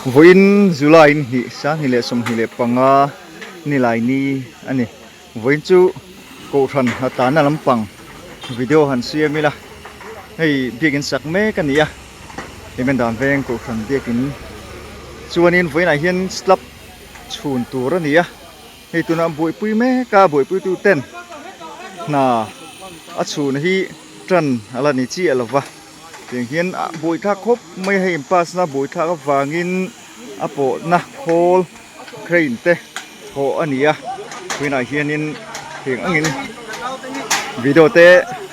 Vawiin July in hnih 2025 nilai ni a ni. Vawiin chu Kohhran hnatlana lampang video han siam ila hei biakin sak mek a ni a, Hlimendan veng Kohhran biakin chuanin vawiinah hian slab chhun tur a ni a. Hei tunah buaipui mek a, buaipuitu ten hna a chhun hi tan a la ni chiah lo va, tiang hian a buaithlak khawp mai a, hei in pass na buaithlak avangin a pawhna khawl crane te thawh a ni a, tunah hianin heng angin video te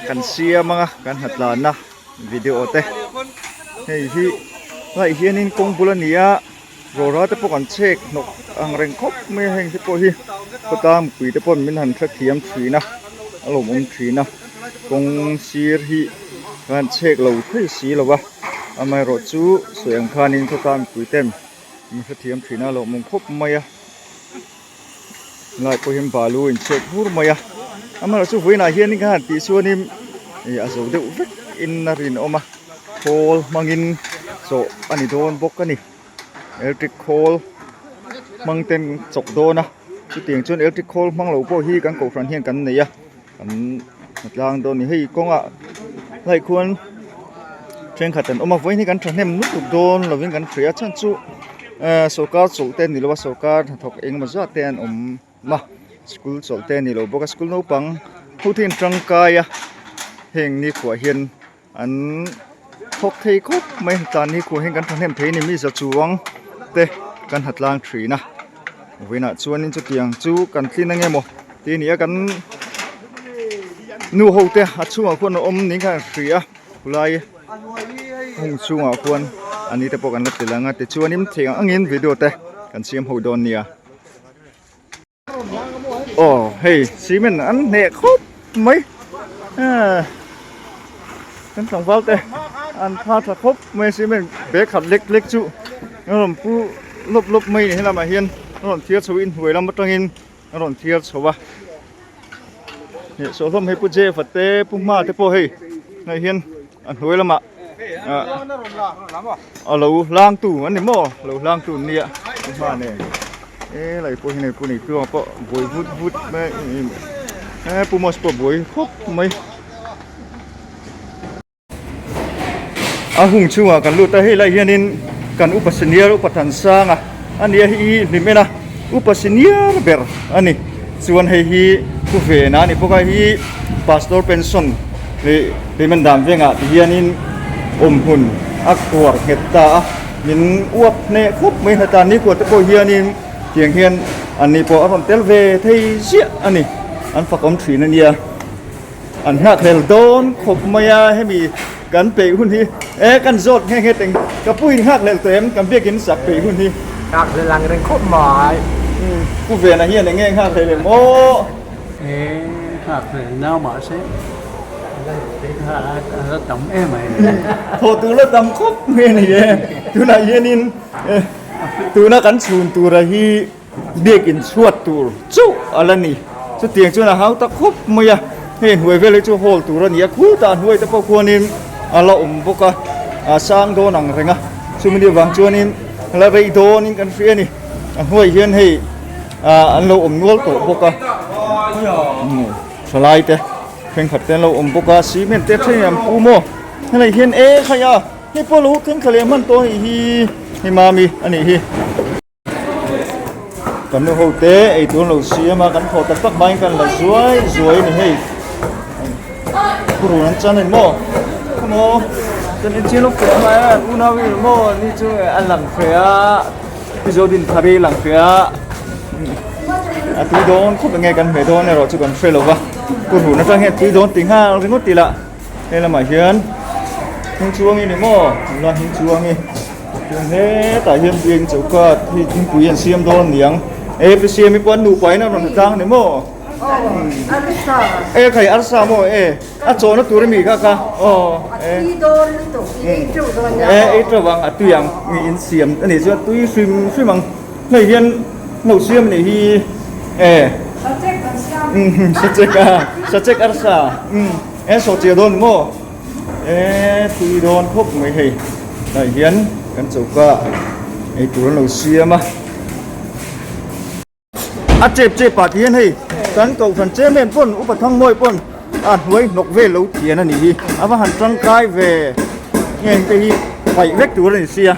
kan siam ang a, kan hnatlanna video te hei hi helaih hianin kawng bul a ni a. Rawra te pawh kan chhek hnawk ang reng khawp mai a heng te pawh hi khawtlang mipui te paw'n min han hrethiam thin a a lawmawm thin a kawng sir hi kan han chhek lo thei si lo va amaherawh chu sawi ang khanin khawtlang mipui ten min hrethiam thin a a lawmawm khawp mai a lai pawh hian balu a inchhek bur mai a amaherawh chu vawiinah hianin kan han tih chuanin ih a zo deuh vek in a rinawm a khawl hmangin chawh a ni dawn bawk a ni. Electric khawl hmang ten chawk dawn a chutiang chuan electric khawl hmang lo pawh hi kan kohhran hian kan nei a kan tlang dawn a ni hei kawngah lai khuan thenkhat an awm a vawiin hi kan thahnem lutuk dawn lovin kan hria a chhan chu ehh sawrkar chawlh te a ni lo a sawrkar hnathawk engemaw zat te an awm a school chawlh te a ni lo bawk a school naupang ho te an tangkai a heng nikhua hian. An thawk thei khawp mai tlan ni khuah hian kan thahnem thei a ni mi za chuang te kan ha tlang thin a vawiinah chuanin chutiang chu kan tlin ange maw tih a ni a kan nu ho te a chhungah khuan a awm niin khan a hria a khulai hung chhungah khuan a ni te pawh kan la tel ang a tichuanin theih ang angin video te kan siam ho dawn nia. Aw hei cement an hneh khawp mai kan tlangval te an tha tha khawp mai cement bag khat lek lek chu an rawn pu lawp lawp mai a ni helamah hian an rawn thiar chho in hnuai lam atangin an rawn thiar chho a hnehsawh hlawm hei pu Jeff a te pu Hma te pawh hei hei hian a hnuai lamah a lo hlang tu an ni maw lo hlang tu an nia pu Hma nen e lai pawh hi nei pu nei tluanga pawh buai vut vut mai e pu Mos pawh buai khawp mai. A hung chhungah kan lut a hei lai hianin kan upa senior upa Thansanga a nia hei hi hlim en a upa senior ber a ni chuan hei hi pu Vena a ni bawk a hei hi pastor pension leh hlimen dan vengah ti hianin awm hmun a kuar nghet ta a min uap hneh khawp mai hna tan nikhua te pawh hianin tiang hian an ni pawh a rawn tel ve thei ziah a ni an fakawm thin a nia. An nghakhlel dawn khawp mai a, hemi kan peih hun hi e kan zawt nghe nghe teng ka pu in nghakhlel tawh em kan biakin sak peih hun hi. Nghakhlel ang reng khawp mai. Pu Vena hian enge nghakhlel em aw? E nghakhlel nau mahse a la tam em mai. Thawh tur la tam khawp mai a ni e, tunah hianin tuna kan chhun tura hi. Biakin chhuat tur chauh a la ni. Chutiang chuan a hau ta khawp mai a, hei hnuai vel hi chu hall tur a ni a, khutah hnuai te pawh khuanin a la awm bawk a, a sang dawn ang reng a, chumi ni avang chuanin la rei dawnin kan hria a ni. A hnuai hian hei ah an lo awm nual tawh bawk a, thalai te thenkhat te an lo awm bawk a, cement te thleng an pu maw, helai hian e khai a, hei pawh lo thenkhat leh hman tawh a nih hi, hei mami a nih hi. Kan nu ho te ei tur an lo siam a kan thaw tak tak hmain kan la zuai zuai a ni hei purun an chan a ni maw khawmaw kan en chiang lawk teh mai a unau i maw ni chu a lang hreh a pi Zodin thar hi a lang hreh a a tui dawn khawp enge kan hmeh dawn erawh chu kan hre lo va purun atang hian tui dawn ti nghal ringawt tih lah hei lamah hian hnung chuang i ni maw la hnung chuang i. Chuan hetah hian biakin choka hi thingpui an siam dawn aniang e pi siam hi pawh an nupa in a rawn tlang ani maw e khai arsa maw e a chawhna tur ami kha kha aw e e ei teuh ang a tui ang mi in siam a nih chuan tui hrim hrim ang hei hian lo siam anih hi e sachek a sachek arsa e sawhchiah dawn maw. E tui dawn khawp mai hei tah hian kan choka Eitur an lo siam a. A chep chep ah ti hian hei kan kohhran chairman pawn upa Thangmawi pawn a hnuai hnawk vel lo thian a nih hi a va han tangkai ve nge heng te hi paih vek tur a ni sia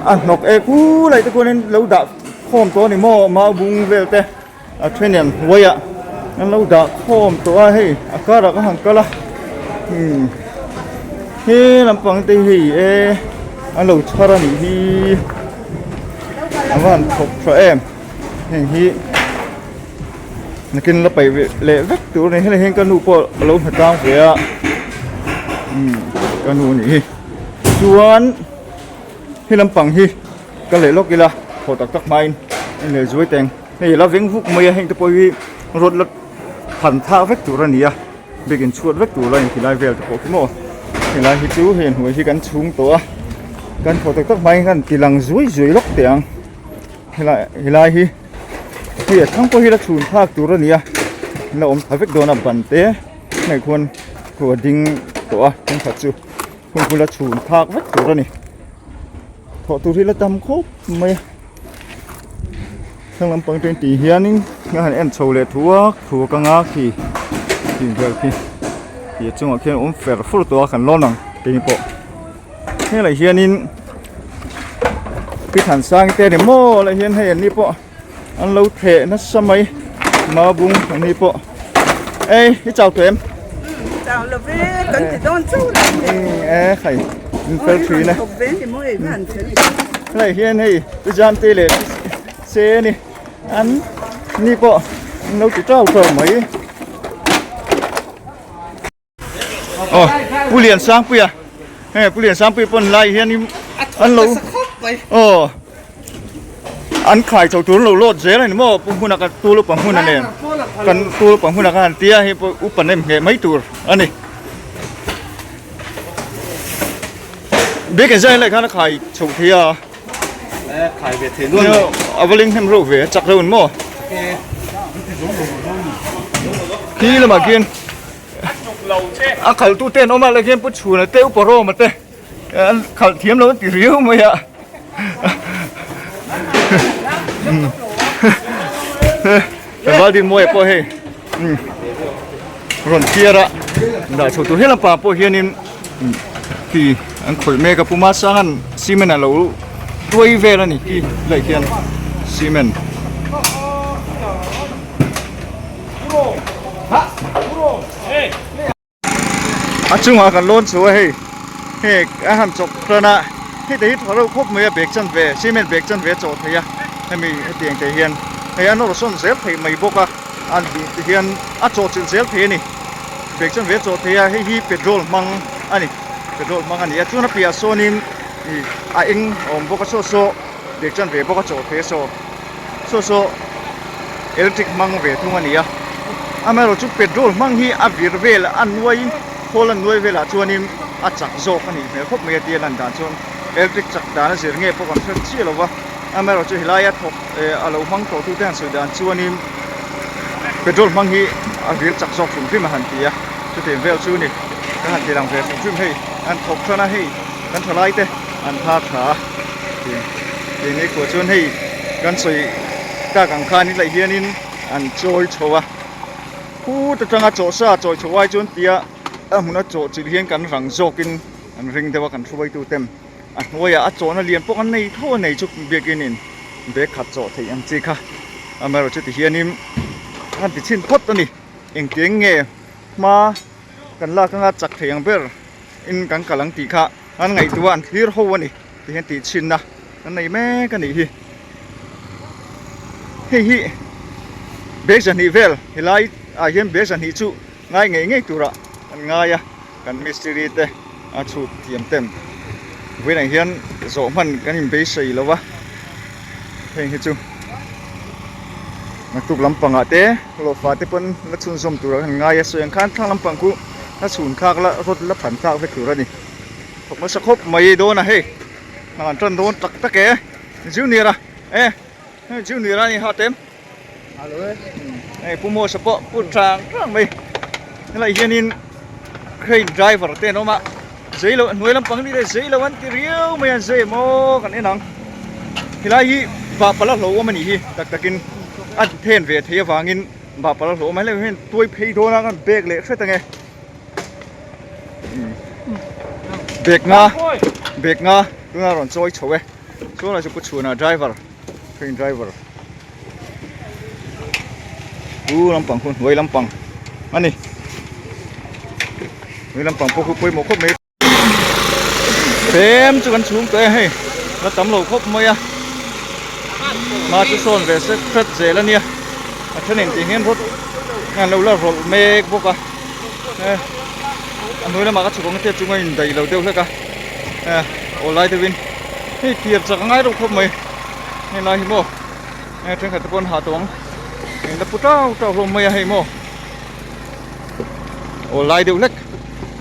a hnawk e khulai te khuan in lo dah khawm tawh a ni maw mau bung vel te a then an hnuai ah an lo dah khawm tawh a hei a karah ka han kal a he lampang te hi hei e an lo chhar a nih hi. A va han thawk tha em heng hi nakin la paih leh vek tur a ni helai hian ka nu pawh a lo hna tlang ve a umm ka nu a nih hi chuan he lampang hi ka leh lawk ila thaw tak tak hmain en leh zuai teng hei la veng vuk mai a heng te pawh hi rawt la phan thak vek tur a ni a biakin chhuat vek tur a inti lai vel te pawh khi maw helai hi chu hei hnuai hi kan chhung tawh a kan thaw tak tak hmai hian ti lang zuai zuai lawk teh ang helai helai hi hei a thlang pawh hi la chhun thlak tur a ni a la awm tha vek dawn a ban te hei khuan khu a ding tawh a thenkhat chu hun khu la chhun thlak vek tur a ni thawh tur hi la tam khawp mai a. Thlang lampang te tih hianin a han en chho leh thuak thuak anga khi khi vel khi khi a chungah khian awm fer fur tawh a kan lawn ang keini pawh helai hianin pi Thansang te ni maw lai hian hei an ni pawh an lo theh nasa mai mabung an ni pawh ei i chau tawh em chau lo ve kan ti dawn chauh lo e khai in fel thin a helai hian hei pi Zamte leh Se a ni an ni pawh an lo ti tau tau mai aw Pu Liansangpuia hei Pu Liansangpuia pawn lai hianin an lo aw an khai chho tur an lo lawt zel a ni maw Pu Hmuna ka tul upa Hmuna nen kan tul upa Hmuna khan an tia hei pawh upa nem ngheh mai tur a ni. Biakin zai lai khan a khai chho thei a. Khai ve thei luan mai. A va ling hnem reuh ve, chak reuh in maw? Khi lamah khian a khalh tu te an awm a, lai khian Pu Chhuna te Upa Roma te an khalh thiam lo an ti riau mai a. Valdinmawia pawh hei rawn phiar a dah chho tur hian a pa pawh hianin khi an khawih mek a puma sangan cement a lo tuai vel a ni khi lai khian cement A chungah kan lawn chho a hei hei a han chawp tan a hei te hi tha reuh khawp mai a bag chan ve cement bag chan ve a chawh thei a hemi hetiang te hian hei a nawr sawn zel theih mai bawk a an tih te hian a chawh chilh zel thei a ni bag chan ve a chawh thei a hei hi petrol hmang a ni petrol hmang a ni a chuan a piahah sawnin ih a eng a awm bawk a saw saw bag chan ve bawk a chawh thei a saw. Saw saw electric hmang ve thung a ni a, amaherawh chu petrol hmang hi a vir vel a nuai khawl a nuai velah chuanin a chak zawk a nih hmel khawp mai a tia lan dan chuan electric chak dan a zir nge pawh kan hre chiah lo va, amaherawh chu helai a thawk eh a lo hmang tawh tute han sawi dan chuanin petrol hmang hi a vir chak zawk hrim hrim a han ti a, chutiang vel chu ni kan han ti lang ve hrim hrim hei an thawk tan a hei kan thalai te an thar tha a. Tih ni khuah chuan hei kan sawi tak ang khan helai hianin an chawi chho a phut atanga chawh sa chawi chho ai chuan tia a hmuna chawh chilh hian kan rang zawkin an ring deuh a kan hruaitu ten a hnuaiah a chawhna lian pawh kan nei tho a nei chu biakin in bag khat chawh theih ang chi kha amaherawhchu ti hianin an ti chhin phawt a ni engtiang nge hma kan lak anga chak thei ang ber in kan kal ang tih kha an ngaihtuah an thlir ho a ni. Ti hian tih chhinna kan nei mek a nih hi. Hei hi bag zahnih vel helai ah hian bag zahnih chu ngai ngei ngei turah kan ngai a, kan mistiri te a chhut thiam ten vawiinah hian zawh hman kan inbeisei lo va, heng hi chu naktuk lampangah te hlawhfa te pawn la chhunzawm turah kan ngai a, sawi ang khan thlang lampang khu la chhun thlak la rawt la phan thlak vek tur a ni. Thawk nasa khawp mai dawn a hei hna an tan dawn tak tak e junior a e hei junior a ni ha tem hei pu Mawsa pawh pu tang tang mai helai hianin crane driver te an awm a zei lo hnuai lampang ni le zei lo an ti riau mai a zei maw kan en ang. Helai hi vahpalh a hlauhawm a nih hi tak takin a then ve thei avangin vahpalh a hlauhawm a helai hian tuai phei dawn a kan bag leh hret ange bag nga bag nga tuna rawn chawi chho e chuan ah chu pu chhuna driver train driver pu lampang khu hnuai lampang a ni hnuai lampang pawh khu pawimawh khawp mai. Tlem chu kan chhung tawh e hei la tam lo khawp mai a hma chu sawn ve sek hret zel a nia a thenin tih hian rawt an lo la rawlh mek bawk a eh a hnuai lamah ka chhuk ang te chung a indaih lo deuh hlek a eh aw lai deuhin hei tir chak a ngai reuh khawp mai hei lai hi maw eh thenkhat te pawh an hah tawh ang in la pu tau tau hlawm mai a hei maw. Aw lai deuh hlek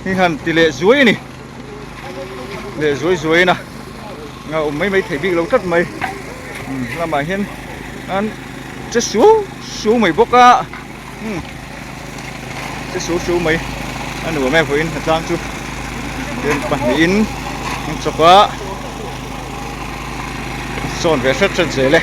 hi han ti leh zuai a ni leh zuai zuai in a a awm mai mai thei bik lo tlat mai umm lamah hian an che su su mai bawk a umm che su su mai a nuam em vawiin hnatlang chu pen pahnihin an chawk a sawn ve hret hret zel e.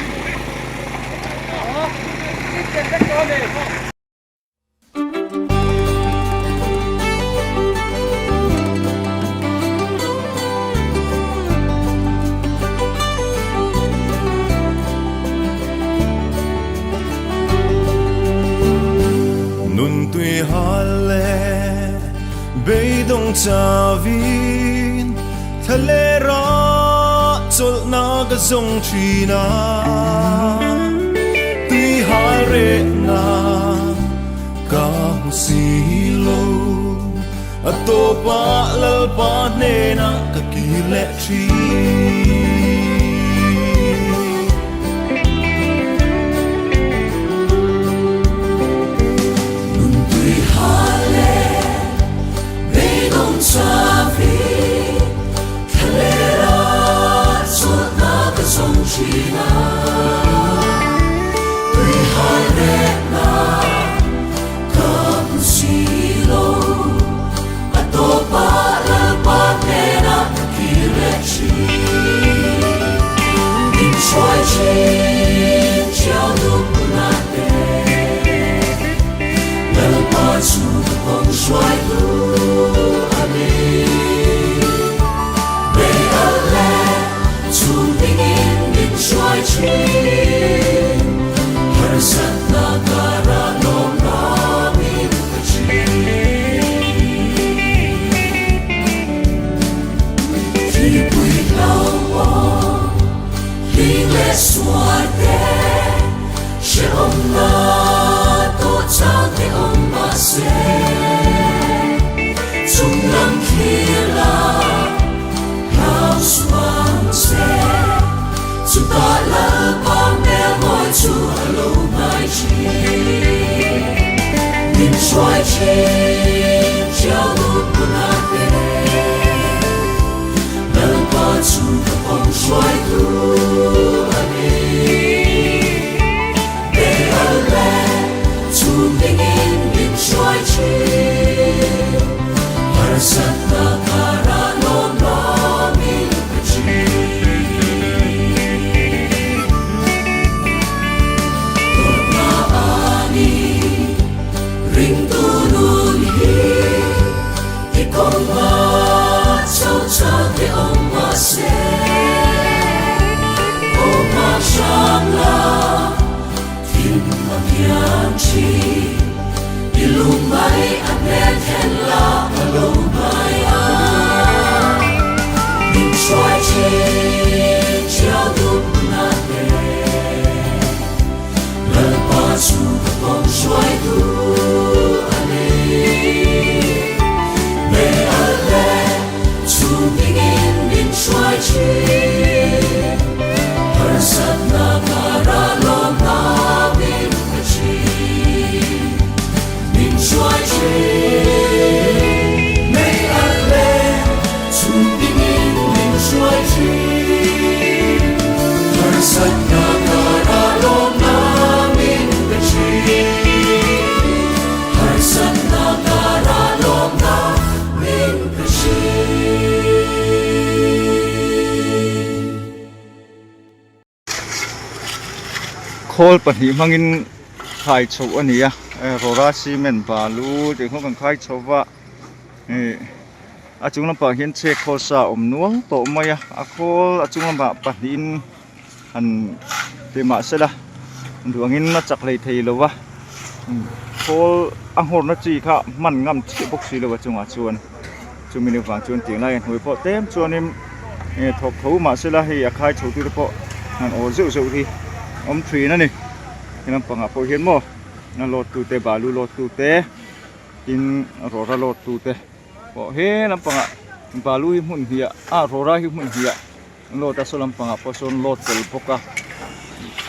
Nun tui hal leh beidawng chavin thla leh rah chawlhna ka zawng thin a tui hal rehna ka hmu si lo a tawpah Lalpa hnenah ka kir leh thin. Nun tui hal leh beidawng chavin thla leh rah chawlhna ka zawng thin a tui hal rehna ka hmu si lo a tawpah Lalpa hnenah ka kir leh thin min hruai thin chiau duh hmunah te Lalpa chu ka kawng hruai tu a ni bei al leh chhung dingin min hruai thin harsatna karah lawm ramin ka thin. Thipui hlauhawm hling leh sual te hrehawmna tawh chang te awm mahse chung lam thlir la hlau suang che chutah Lalpa hmel mawi chu a lo ngai thin min hruai thin chiau lut hmunah te Lalpa chu ka pawm hruai tu a ni Bei al leh chhum dingin min hruai thin Harsatna karah lawm lawmin ka thin Dawtna a ni ringtu nun. Khawl pahnih hmangin khai chhoh a ni a rawra cement balu tih khaw kan khai chho va ih a chung lampang hian chhek khawl sa a awm nual tawh mai a a khawl a chung lamah pahnihin han ti mahsela duh angin a chak hlei thei lo va khawl a nghawrna chi kha hman ngam chiah bawk si lo a chungah chuan chumi ni vang chuan tih lai a hnuai pawh tlem chuanin eh thawk tho mahsela hei a khai chho tute pawh han awl zeuh zeuh hi awm thin a ni he lampangah pawh hian maw a load tute balu load tute tin rawra load tute pawh he lampangah balu hi hmun hnih ah rawra hi hmun hnih ah load a saw lampangah pawh sawn load tel bawk a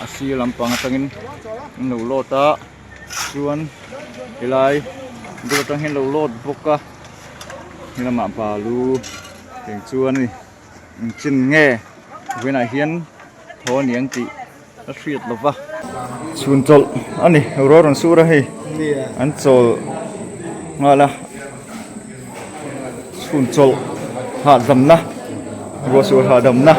a sir lampang atangin an lo load a chuan helai bul atang hian lo load bawk a helamah balu eng chuan a ni engchin nge vawiinah hian thaw a ni ang tih a hriat lo va. Chhun chawlh a ni ruah rawn sur a hei an chawl nghal a chhun chawlh hahdamna ruah sur hahdamna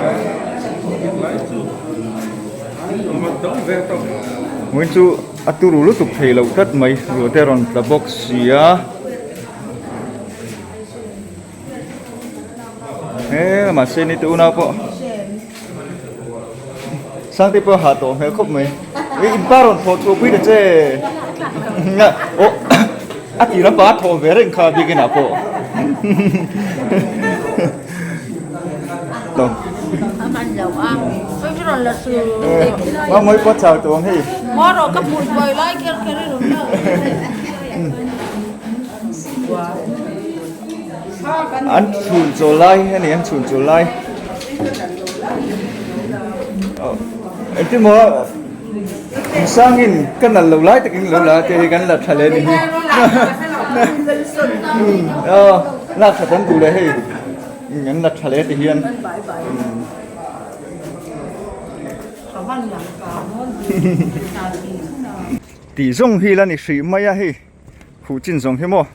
vawiin chu a turu lutuk thei loh tlat mai ruah te a rawn tla bawk si a. He mahse ni te unau pawh Sangte pawh a hah tawh hmel khawp mai i inpa rawn thawh chhuah pui ta che aw a ti lampa a thawh ve reng kha biakin ah pawh Mamawi pawh chau tawh ang hei. An chhun chawl lai a ni an chhun chawl lai engtin maw insangin ka nalh loh lai takin lo la te hi kan la tha leh a ni hi aw lak that an duh leh hei an la tha leh ti hian. Tih zawng hi la ni hrih mai a hei. Khuh chin zawng hi maw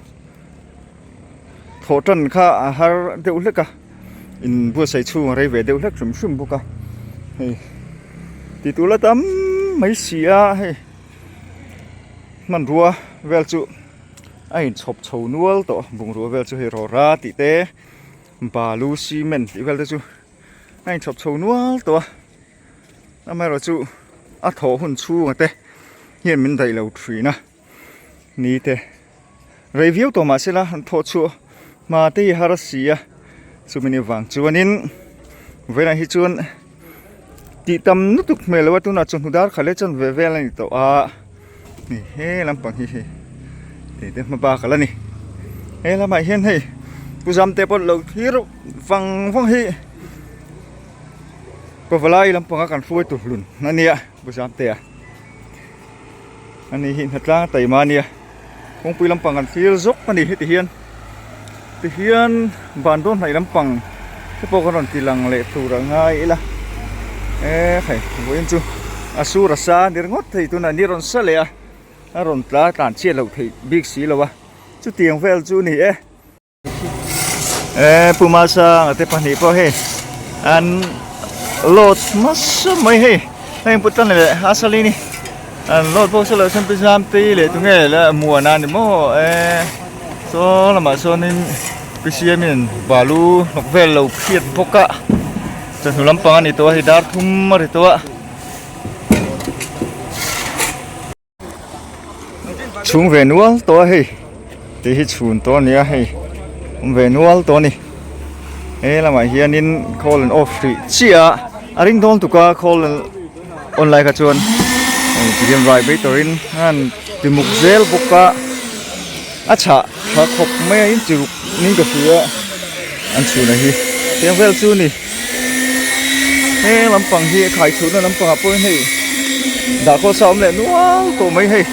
thawh tan kha a har deuh hlek a in buatsaih chhung a rei ve deuh hlek hrim hrim bawk a hei ti tur la tam mai si a hei hmanrua vel chu a inchhawp chho nual tawh bungrua vel chu hei rawra tih te balu cement tih vel te chu a inchhawp chho nual tawh a. Amaherawhchu a thawh hun chhunga te hian min daih lo thin a ni te rei viau tawh mahse la an thawh chhuah hma te hi har a si a chumi ni vang chuanin vawiinah hi chuan tih tam lutuk hmel lo a tunah chawhnu dar khat leh chuan ve vel a ni tawh a ni he lampang hi hei tih te hma bak a la ni he lamah hian hei pu Zamte pawh lo thlir vang vang hi. Pavalai lampanga kan hruai tur hlun a nia Pu Zamtea ani hi hnatlang a taima a nia kawngpui lampang kan thlir zawk a ni heti hian tihian van dawn hnaih lampang te pawh kan rawn ti lang leh tur a ngai ila e hei vawiin chu a sur a sa a ni ringawt thei tunah ni rawn sa leh a a rawn tla tlan chhiat loh theih bik si lo a chutiang vel chu a ni e. Eh pu Masanga te pahnih pawh hei an load nasa mai hei hei an put tan leh a salini an load bawk silo chuan pi Zamtei leh tunge la Muana ni maw eh saw lamah sawnin pi Siamin balu hnawk vel lo phiat bawk a chawhnu lampang a ni tawh a hei dar thum a ri tawh a. Chhung ve nual tawh a hei tih hi chhun tawh a ni a hei awm ve nual tawh a ni he lamah hianin call an off hrih chiah a a ring dawn tuk a call on lai kha chuan hei ti hian vai mai turin a han ti muk zel bawk a a chhah tha khawp mai a in chi ruk ning ka hria an chhun a hi tiang vel chu a ni. He lampang hi khai chhunna lampangah pawhin hei dah khaw sa awm leh nual tawh mai hei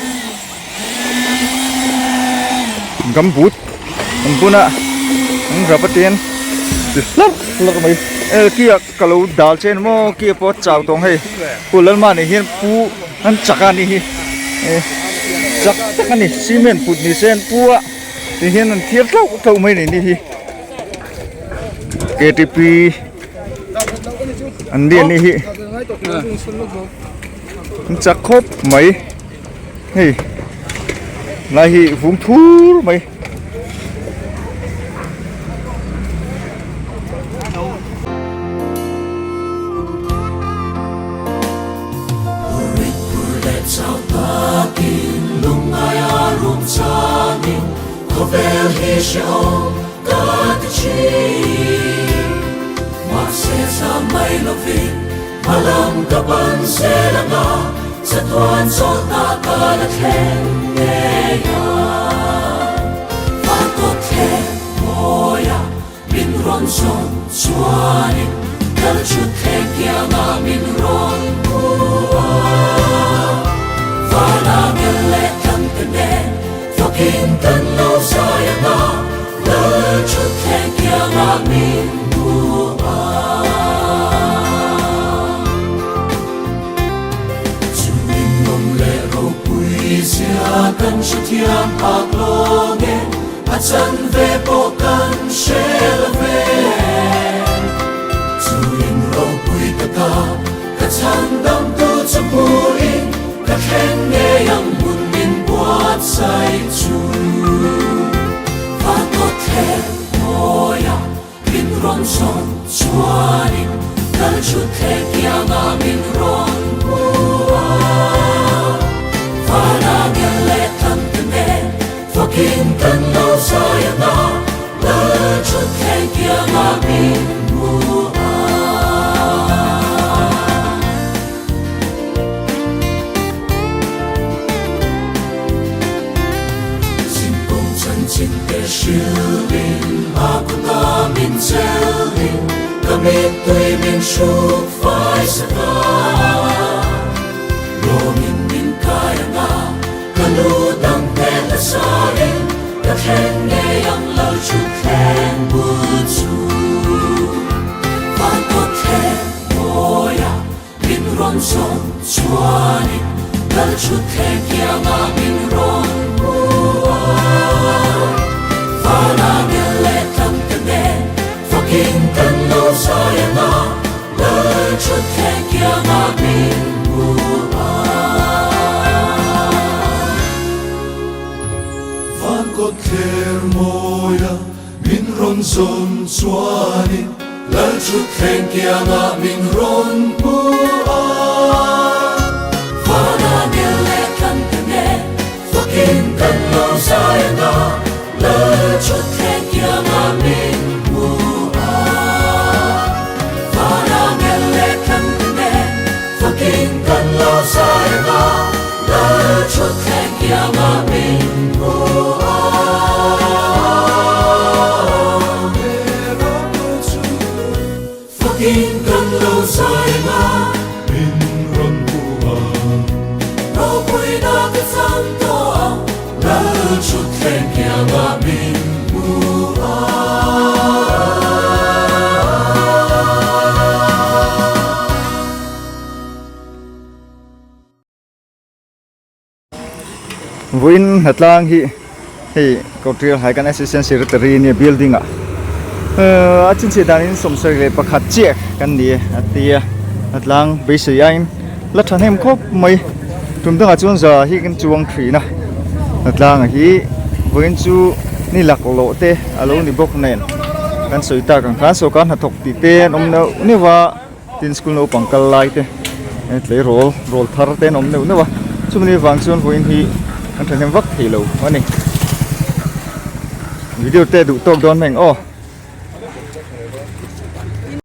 gumboot an bun a an rap atin ti hlarh hlarh mai e kia ka lo dal che ni maw kia pawh a chau tawng hei pu Lalmani hian pu an chak a nih hi e chak tak a ni cement put ni se an pu a ti hian an thiar tlauh tlauh mai a ni hi. Ktp an lian nih hi. An chak khawp mai hei lai hi vung thur mai. Vawiin hnatlang hi hei Kotrial High kan Assistant Secretary nia building ah a chinchhiah danin 71 chiah kan ni a ti a hnatlang beisei aiin la thahnem khawp mai tum dangah chuan za hi kan chuang thin a hnatlang hi vawiin chu ni laklawh te a lo ni bawk nen kan sawi tak ang khan sawrkar hnathawk tih te an awm neuh neuh a. Tin school naupang kal lai te tleirawl rawl thar te an awm neuh neuh a chumi vang chuan vawiin hi an thahnem vak thei lo a ni video te duh tawk dawn hmeng aw.